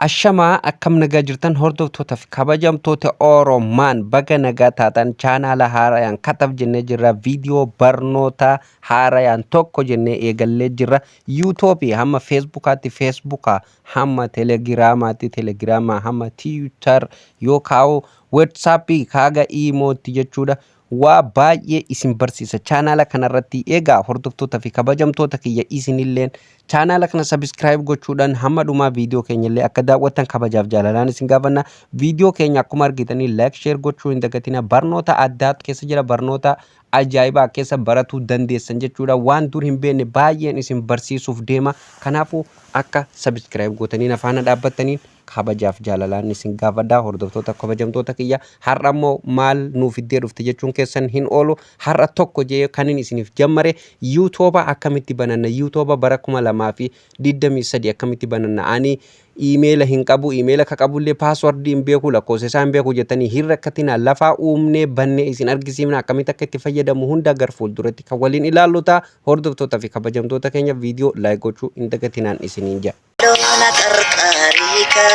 Ashamaa, akkam nagaa jirtan, hordoftoota fi kabajamtoota Oromaan? Baga nagaa taatan. Chaanaala haarayaan kataf jennee jirra. Viidiyoo barnoota haarayaan tokko jennee eegallee jirra. Yuutuubii hamma Feesbuukaatti, Feesbuukaa hamma Telegiraamaatti, Telegiraamaa hamma Tiwiitar yookaan Weetsaappii kaaga Iimootti jechuudha. Waa baay'ee isin barsiisa chaanaala kanarratti. Egaa hordoftoota fi kabajamtoota kiyya, isinilleen chaanaala kana subscribe gochuudhaan hamma dhumaa viidiyoo keenya illee akka daawwattan kabajaaf jaalalaan isin gaafanna. Viidiyoo keenya akkuma argitanii like, share gochuu hin dagatina. Barnoota addaa keessa jira, barnoota ajaa'ibaa keessa baratuu dandeessan jechuudha. Waan dur hin beekne baay'een isin barsiisuuf deema. Kanaafuu akka subscribe gootanii na faana dhaabbattaniin kabajaaf jaalalaan isin gaafadha. Hordoftoota kabajamtoota kiyya, har'a immoo maal nuu fiddee dhufte jechuun keessan hin oolu. Har'a tokko jee kanin isiniif jammare yuutuuba akkamitti bananna, yuutuuba bara 2023 akkamitti bananna. Ani iimeela hin qabu, iimeela ka qabullee paaswardii hin beeku, lakkoofsa isaa hin beeku jettanii hin rakkatina. Lafaa uumnee bannee isin argisiifna. Akkamitti akka itti fayyadamu hunda gar fuulduratti kan waliin ilaallu ta'a. Hordoftoota fi kabajamtoota keenya, viidiyoo like gochuu hin dagatinaan isiniin jedha. Loona qarqaariika.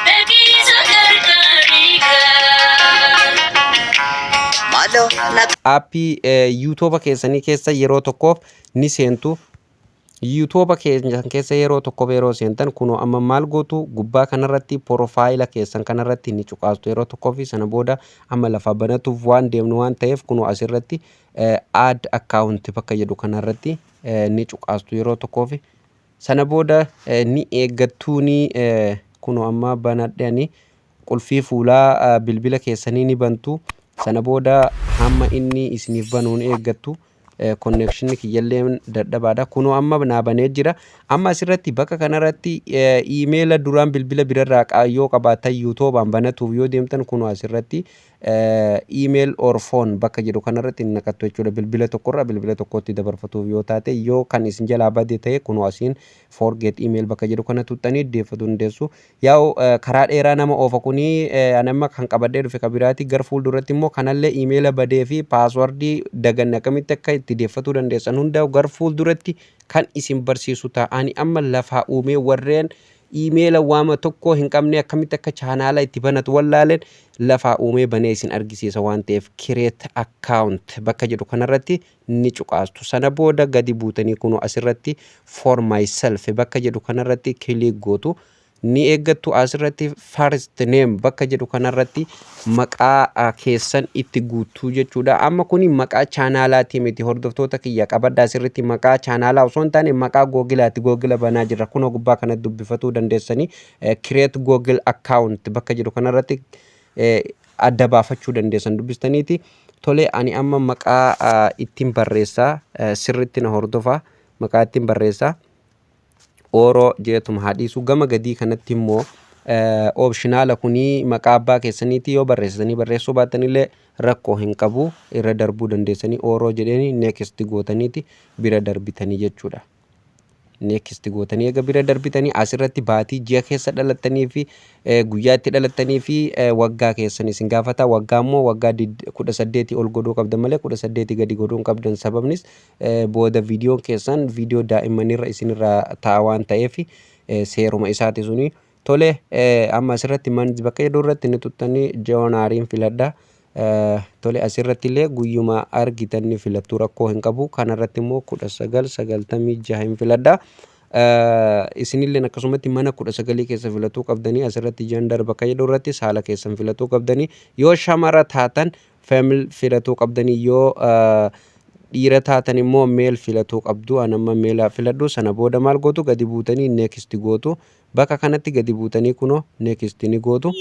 Beeksisa gargaariika. Maaloo na Aappii yuutuuba keessanii keessa yeroo tokkoof ni seentu. Yuutuuba keessan keessa yeroo tokkoof yeroo seentan, kunoo amma maal gootu? Gubbaa kanarratti porofaayila keessan kanarratti ni cuqaastu yeroo tokkoo fi sana booda amma lafa banatuuf waan deemnu waan ta'eef, kunoo asirratti add account bakka jedhu kanarratti ni cuqaastu yeroo tokkoof. Sana booda ni eeggattuuni. Kunoo amma banadhe. Qulfii fuulaa bilbila keessanii ni bantu. Sana booda hamma inni isiniif banuun eeggattu. Konnekshinni kiyyallee dadhabaadha. Kunoo amma naa banee jira. Amma asirratti bakka kanarratti iimeela duraan bilbila birarraa yoo qabaattan, yuutuubaan banatuuf yoo deemtan, kunoo asirratti email or phone bakka jedhu kanarratti ni naqattu jechuudha. Bilbila tokkorraa bilbila tokkotti dabarfatuuf yoo taate, yoo kan isin jalaa bade ta'e, kunoo asiin forget email bakka jedhu kana tuxxanii deeffatu dandeessu. Yaa'u karaa dheeraa nama oofa kuni. Ani amma kan qabadhee dhufe kan biraati. Gara fuulduratti immoo kanallee iimeela badee fi paaswardii daganne akkamitti akka itti deeffatuu dandeessan hunda gara fuulduratti kan isin barsiisu ta'a. Ani amma lafaa uumee warreen iimeela waama tokko hin qabne akkamitti akka chaanaala itti banatu wallaaleen lafaa uumee banee isin argisiisa waan ta'eef, create account bakka jedhu kanarratti ni cuqaastu. Sana booda gadi buutanii kunoo asirratti for myself bakka jedhu kanarratti click gootu. Ni eeggattu. Asirratti first name bakka jedhu kanarratti maqaa keessan itti guutuu jechuudha. Amma kuni maqaa chaanaalaati miti, hordoftoota kiyya, qabadha. Asirratti maqaa chaanaalaa osoo hin taane maqaa googilaati. Googila banaa jirra. Kunoo gubbaa kanatti dubbifatuu dandeessanii, create Google account bakka jedhu kanarratti adda baafachuu dandeessan dubbistaniiti. Tole, ani amma maqaa ittiin barreessaa, sirriitti na hordofaa, maqaa ittiin barreessaa. Ooroo jeetuma haadhiisu. Gama gadii kanatti immoo optional kunii maqaa abbaa keessaniiti. Yoo barreessitanii barreessuu baattanillee rakkoo hin qabu, irra darbuu dandeessanii. Ooroo jedheeni next gootaniiti bira darbitanii jechuudha. Next gootanii eega bira darbitanii, asirratti baatii ji'a keessa dhalattanii fi guyyaa itti dhalattanii fi waggaa keessan isin gaafata. Waggaa immoo waggaa 18 ol godhuu qabdan malee 18 gadi godhuu hin qabdan. Sababnis booda viidiyoon keessan viidiyoo daa'immanirra isinirraa ta'a waan ta'eef, seeruma isaati suni. Tole, amma asirratti month bakka jedhu irratti ni tuttanii Januaryn filadha. Tole, asirratti illee guyyuma argitan ni filattu, rakkoo hin qabu. Kanarratti immoo 1996 hin filadha. Isinilleen akkasumatti mana 19 keessa filatuu qabdanii. Asirratti gender bakka jedhu irratti saala keessan filatuu qabdanii. Yoo shamara taatan female filatuu qabdanii, yoo dhiira taatan immoo male filatuu qabdu. An amma male filadhu. Sana booda maal gootu? Gadi buutanii next gootu. Bakka kanatti gadi buutanii kunoo next ni gootu.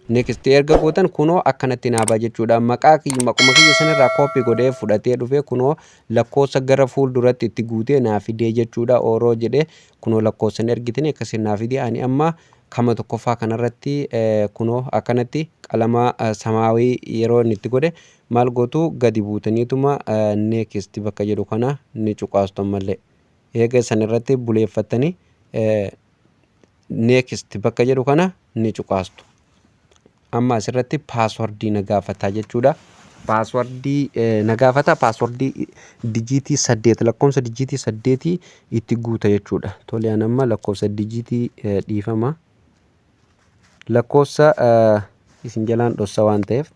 Next erga gootan, kunoo akkanatti naabaa jechuudha. Maqaa kiyya maquma kiyya sanirraa copy godhee fudhatee dhufe. Kunoo lakkoofsa gara fuulduratti itti guutee naa fidee jechuudha. Ooroo jedhee kunoo lakkoofsa ni argitanii akkasiin naa fidee. Ani amma kama tokkoffaa kanarratti kunoo akkanatti qalama samaawii yeroo inni itti godhe, maal gootu? Gadi buutaniituma next bakka jedhu kana ni cuqaastu. Ammallee eega san irratti buleeffattanii next bakka jedhu kana ni cuqaastu. Amma asirratti paaswardii na gaafataa jechuudha. Passwordii na gaafata. Passwordii dijiitii 8, lakkoofsa dijiitii 8 itti guuta jechuudha. Tole, an amma lakkoofsa dijiitii, dhiifama, lakkoofsa isin jalaan dhossa waan ta'eef,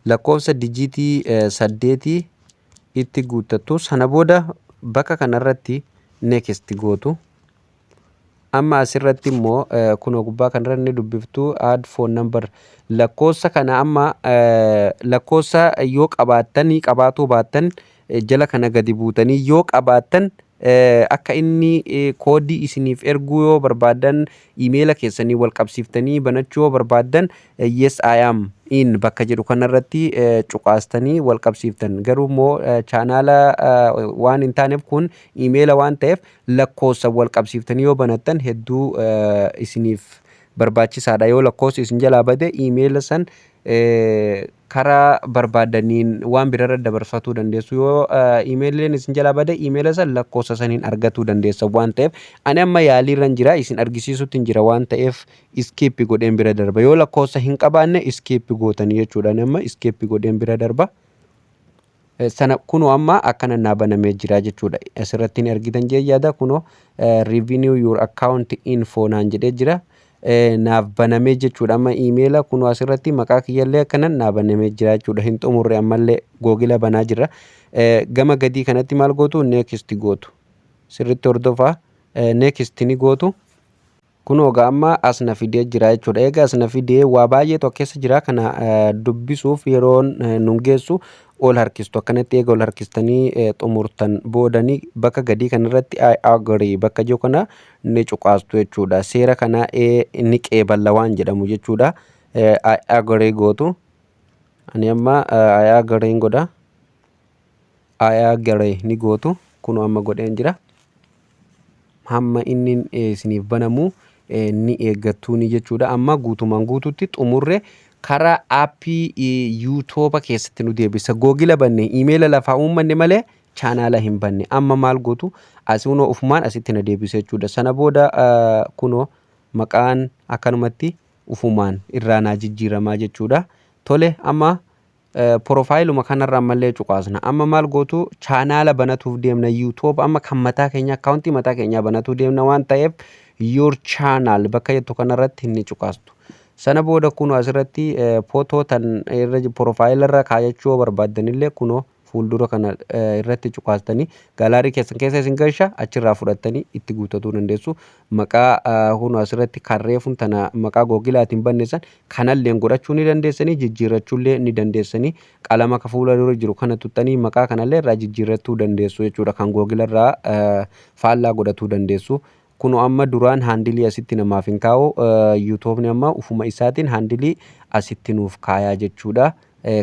lakkoofsa dijiitii 8 itti guuttattu. Sana booda bakka kanarratti next gootu. Amma asirratti immoo kunoo gubbaa kanarra ni dubbiftu, add phone number. Lakkoofsa kana amma lakkoofsa yoo qabaattanii, qabaatuu baattan, jala kana gadi buutanii yoo qabaattan, akka inni koodii isiniif erguu yoo barbaaddan, iimeela keessanii wal qabsiiftanii banachuu yoo barbaaddan, "Yes, I am in" bakka jedhu kanarratti cuqaastanii wal qabsiiftan. Garuu immoo chaanaala waan hin taaneef, kun iimeela waan ta'eef, lakkoofsa wal qabsiiftanii yoo banattan hedduu isiniif barbaachisaadha. Yoo lakkoofsi isin jalaa bade, iimeela san karaa barbaadaniin waan birarra dabarfatuu dandeessu. Yoo iimeeliin isin jalaa bade, iimeela san lakkoofsa saniin argatuu dandeessa waan ta'eef, ani amma yaaliirran jira, isin argisiisutti hin jira waan ta'eef, skip godheen bira darba. Yoo lakkoofsa hin qabaanne, skip gootanii jechuudha. Ani amma skip godheen bira darba. Sana kunoo amma akkana naa banamee jira jechuudha. Asirratti ni argitan jee yaada. Kunoo "Review your account info" naan jedhee jira. Naaf banamee jechuudha. Amma iimeela kunoo asirratti maqaa kiyyallee akkanan naa banamee jira jechuudha. Hin xumurre, ammallee Googila banaa jira. Gama gadii kanatti maal gootu? Next gootu. Sirriitti hordofaa, next ni gootu. Kunoo egaa amma as na fidee jira jechuudha. Egaa as na fidee waa baay'eetu keessa jira. Kana dubbisuuf yeroon nun geessu, ol harkistu akkanatti. Eega ol harkistanii xumurtan boodanii, bakka gadii kanarratti "I agree" bakka jiru kana ni cuqaastu jechuudha. Seera kana ni qeeballa waan jedhamu jechuudha. "I agree" gootu. Ani amma "I agree" godha. "I agree" ni gootu. Kunoo amma godheen jira. Hamma inni isiniif banamu ni eeggattuuni jechuudha. Amma guutumaan guututti xumurre. Karaa aappii yuutuuba keessatti nu deebisa. Googila banne, iimeela lafaa uummanne malee chaanaala hin banne. Amma maal gootu? Asii kunoo ufumaan asitti na deebisa jechuudha. Sana booda kunoo maqaan akkanumatti ufumaan irraa naa jijjiiramaa jechuudha. Tole, amma profileuma kanarra ammallee cuqaasna. Amma maal gootu? Chaanaala banatuuf deemna. YouTube amma kan mataa keenya, akkaawuntii mataa keenyaa banatuu deemna waan ta'eef, "Your channel" bakka jettu kanarratti ni cuqaastu. Sana booda kunoo asirratti footoo tan irra profile irra kaayachuu yoo barbaaddanillee, kunoo fuuldura kana irratti cuqaastanii gallery keessan keessa isin galcha, achirraa fudhattanii itti guutatuu dandeessu. Maqaa kunoo asirratti kan reefuun tana maqaa googilaatiin banneessan kanallee godhachuu ni dandeessanii, jijjiirrachuullee ni dandeessanii. Qalama ka fuula dura jiru kana tuttanii maqaa kanallee irraa jijjiirrachuu dandeessu jechuudha. Kan googila irraa faallaa godhatuu dandeessu. Kunoo amma duraan handleii asitti namaaf hin kaa'u. Yuutuubni amma ufuma isaatiin handleii asitti nuuf kaayaa jechuudha.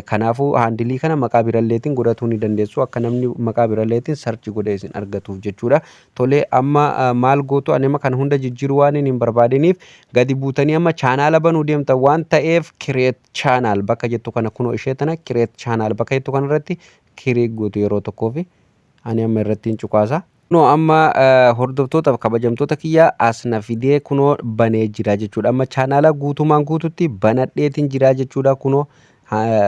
Kanaafuu handleii kana maqaa biralleetiin godhatuu ni dandeessu, akka namni maqaa biralleetiin search godhee isin argatuuf jechuudha. Tolee, amma maal gootu? Ani amma kana hunda jijjiiruu waan hin barbaadiniif, gadi buutanii amma chaanaala banuu deemtan waan ta'eef, "Create channel" bakka jettu kana, kunoo ishee tana, "Create channel" bakka jettu kanarratti click gootu yeroo tokkoofi. Ani amma irratti hin cuqaasa. Kunoo amma, hordoftootaaf kabajamtoota kiyya, as na fidee kunoo banee jira jechuudha. Amma chaanaala guutumaan guututti banadheetiin jira jechuudha. Kunoo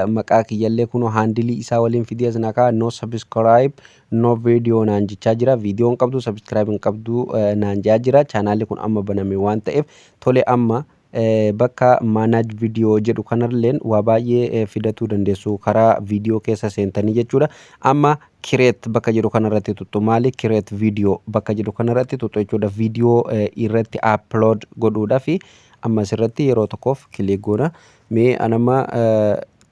maqaa kiyyallee kunoo handleii isaa waliin fidee as na ka'a. "No subscribe, no video" naan jechaa jira. Viidiyoo hin qabdu, subscribe hin qabdu naan jechaa jira. Chaanaalli kun amma baname waan ta'eef. Tole, amma bakka "Manage video" jedhu kanalleen waa baay'ee fidatuu dandeessu karaa viidiyoo keessa seentanii jechuudha. Amma "Create" bakka jedhu kanarratti tuttu. Maali? "Create video" bakka jedhu kanarratti tuttu jechuudha. Viidiyoo irratti upload godhuudhaaf amma asirratti yeroo tokkoof click goona. Mee anama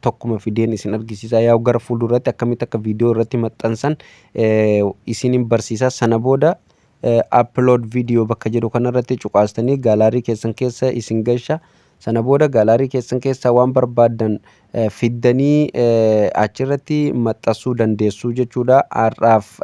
tokkuma fideen isin argisiisa. Yaa'u gara fuulduratti akkamitti akka viidiyoo irratti maxxansan isinin barsiisa. Sana booda "Upload video" bakka jedhu kanarratti cuqaastanii gallery keessan keessa isin galcha. Sana booda gallery keessan keessaa waan barbaaddan fiddanii achirratti maxxansuu dandeessu jechuudha. Har'aaf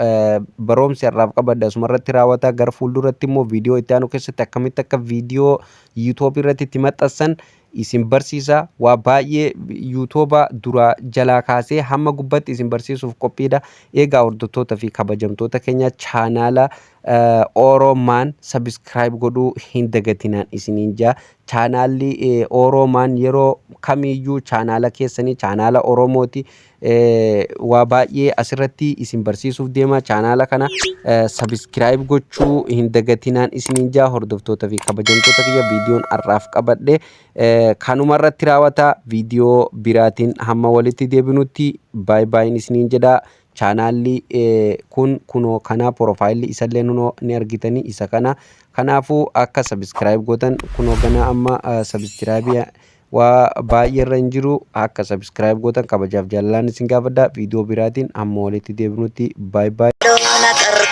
baroomsi har'aaf qabadhe asumarratti raawwata. Gara fuulduratti immoo viidiyoo itti aanu keessatti akkamitti akka viidiyoo yuutuubii irratti itti maxxansan isin barsiisa. Waa baay'ee yuutuuba duraa jalaa kaasee hamma gubbatti isin barsiisuuf qophiidha. Egaa hordoftoota fi kabajamtoota keenya, chaanaala Oroomaan subscribe godhuu hin dagatinaan isiniin jaa. Chaanaalli Oroomaan yeroo kamiyyuu chaanaala keessanii chaanaala Oromooti. Waa baay'ee asirratti isin barsiisuuf deema. Chaanaala kana subscribe gochuu hin dagatinaan isiniin jaa. Hordoftoota fi kabajamtoota kiyya, viidiyoon har'aaf qabadhe kanuma irratti raawwata. Viidiyoo biraatiin hamma walitti deebinutti baay baayin isiniin jedha. Chaanaalli kun kunoo kana, profile isallee nunoo ni argitanii isa kana. Kanaafuu akka subscribe gootan, kunoo gana amma subscribe waa baay'ee irra hin jiru, akka subscribe gootan kabajaaf jaalalaan isin gaafadha. Viidiyoo biraatiin hamma walitti deebinutti baay baay. Na qarqaari.